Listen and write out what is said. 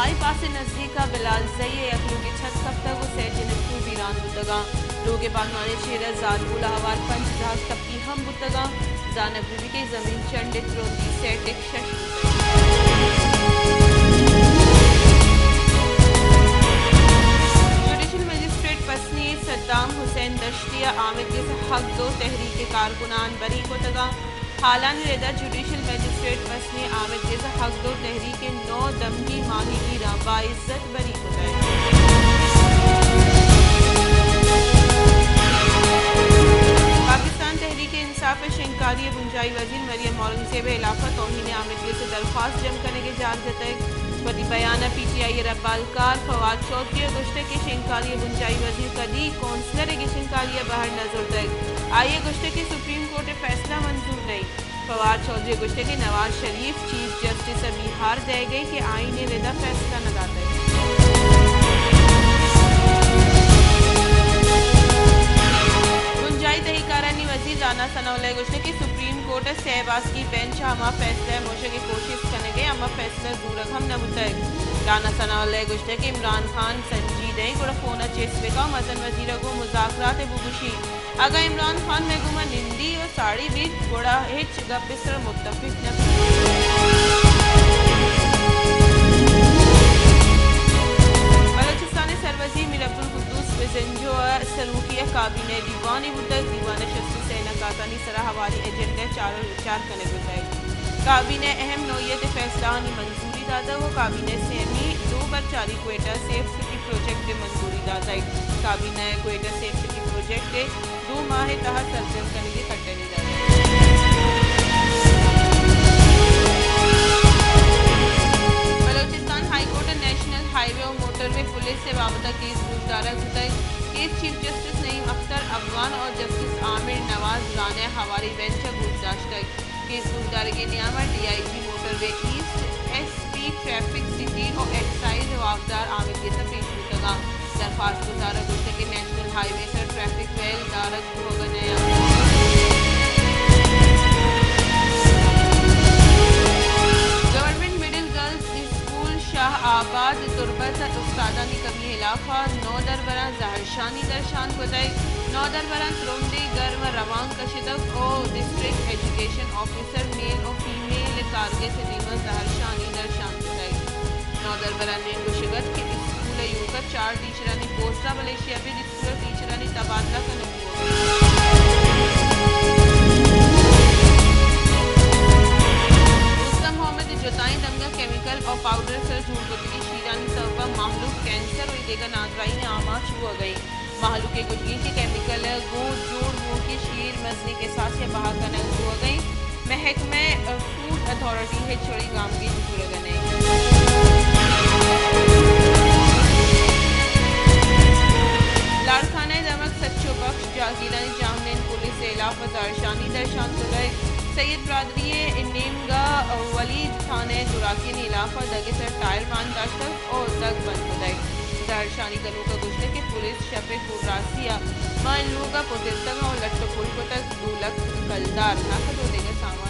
بائی پاس ءِ نزیک ءَ بلال زئی ءِ یک لوگے چھت کپتگ ءُ سئے جنکو بیران بوتگ اَنت۔ لوگ ءِ باگمانیں چیر ءَ زالبول ءَ ہوار پنچ دھاک ٹپی ہم بوتگ اَنت۔ زانگ بہ بیت کہ زمین چنڈ ءِ ترندی سئے ٹک شش بوتگ۔ Judicial magistrate Pasni Saddam Hussein دشتی ءَ آمید گس ءِ حق دو تحریک ءِ کارکنان بری کتگ اَنت۔ ہالانی رد ءَ جوڈیشل مجسٹریٹ پسنی آمید گس ءِ حق دو تحریک ءِ نو دمگی ماہیگیراں باعزت بری کتگ۔ پاکستان تحریک انصاف ءِ شنگکاری ءِ بنجاہی وزیر مریم اورنگزیب ءِ ہلاپ ءَ توہین آمید گس ءِ درخواست جم کنگ ءِ جار جتگ۔ وتی بیان ءَ پی ٹی آئی ءِ ربالکار فواد چوہدری ءَ گوشتگ کہ شنگکاری ءِ بنجاہی وزیر کدی کونسلر ءِ گچینکاری ءَ بہر نہ زرتگ۔ آئی ءَ گوشتگ کہ سپریم کورٹ ءِ فیصلہ منظور نہ اِنت۔ فواد چوہدری ءَ گوشتگ کہ نواز شریف چیف جسٹس ءَ بیہار دئیگ ءَ کہ آئین ءِ رد ءَ فیصلہ نہ داتگ۔ بنجاہی تہی کارانی وزیر رانا ثناء اللہ ءَ گوشتگ کہ سپریم کورٹ ءِ سئے باسکی بینچ ءَ ہما فیصلہ ءِ موشگ ءِ کوشست کنگ ءَ، ہما فیصلہ زورگ ہم نہ بوتگ۔ رانا ثناء اللہ ءَ گوشتگ کہ عمران خان سنجیدہ اِنت، گڑا فون ءَ چست بکن ءُ مزن وزیر ءَ گوں مذاکرات ءَ بگوشی۔ اگاں عمران خان مئے گوما نندی ءُ ساڑی بیت، گڑا ہچ گپ ءِ سرا متفق نہ بیت۔ بلوچستان ءِ سروزیر میر عبدالقدوس بزنجو ءِ سروکی ءَ کابینہ ءِ دیوانے بوتگ۔ دیوان ءَ شست ءُ سئے نکاتانی سرا ہواری ایجنڈا ءِ چار ءُ وچار کنگ بوتگ۔ کابینہ ءَ اہم نوعیت ءِ فیصلہانی منظوری داتگ ءُ کابینہ ءِ سیمی دو بر چاری کوئٹہ سیف سٹی پروجیکٹ ءِ منظوری داتگ۔ کابینہ ءَ کوئٹہ سیف سٹی پروجیکٹ ءِ دو ماہ ءِ تہا سرجم کنگ ءِ کٹنی داتگ۔ بلوچستان ہائی کورٹ ءَ نیشنل ہائی وے ءُ موٹر وے پولیس ءِ بابت ءَ کیس گوشدارگ کتگ۔ کیس چیف جسٹس نعیم اختر افغان ءُ جسٹس عامر نواز رانہ ءِ ہواری بینچ ءَ گوشداشتگ۔ کیس گوشدارگی ءِ نیام ءَ ڈی آئی جی موٹر وے ایسٹ، ایس پی ٹریفک سٹی ءُ ایکسائز ءِ واکدار آمید گس ءَ پیش بوتگ اَنت۔ درخواست گزار ءَ گوشتگ کہ نیشنل ہائی وے ءِ سر ٹریفک ویل دارگ بوھگ ءَ نہ اِنت۔ گورنمنٹ مڈل گرلز اسکول شاہ آباد تربت ءَ استادانی کمی ءِ ہلاپ ءَ نودربراں زہرشانی درشان کتگ۔ نودربراں ترندیں گرم ءَ روان کشتگ ءُ ڈسٹرکٹ ایجوکیشن آفیسر میل ءُ فیمیل ءِ کارگس ءِ دیما زہرشانی درشان کتگ۔ نودربرانی گوشگ اَت کہ اسکول ءِ ایوک ءَ چار ٹیچرانی پوسٹ ءَ، بلے ایشی ءَ ابید اسکول ءِ ٹیچرانی تبادلہ کنگ بوگ ءَ اِنت۔ رستم محمد ءِ جتائیں دمگ ءَ کیمیکل ءُ پاؤڈر ءِ سر جوڑ کتگیں شیرانی سبب ءَ مہلوک کینسر ءُ دگہ نادراہی آماچ بوگ ءَ اِنت۔ مہلوک ءِ گوشگ اِنت کہ کیمیکل ءِ گوں جوڑ بوگ ءَ شیر مزنیں کساسے ءَ بہا کنگ بوگ ءَ اِنت۔ محکمہ فوڈ اتھارٹی ہچ وڑیں گامگیج زورگ ءَ نہ اِنت۔ لاڑکانہ ءِ دمگ سچو بخش جہگیرانی جاہمنند پولیس ءِ ہلاپ ءَ زہرشانی درشان کتگ۔ سید برادری ءِ نیمگ ءَ ولید تھانہ ءِ زوراکیانی ہلاپ ءَ دگ ءِ سر ٹائر مان داشتگ ءُ دگ بند کتگ۔ زہرشانی کنوک ءَ گوشتگ کہ پولیس شپ ءِ کوراسی ءَ ماں لوگ ءَ پترتگ ءُ لٹ ءُ پل کتگ، دو لکھ کلدار نقد ءُ دگہ سامان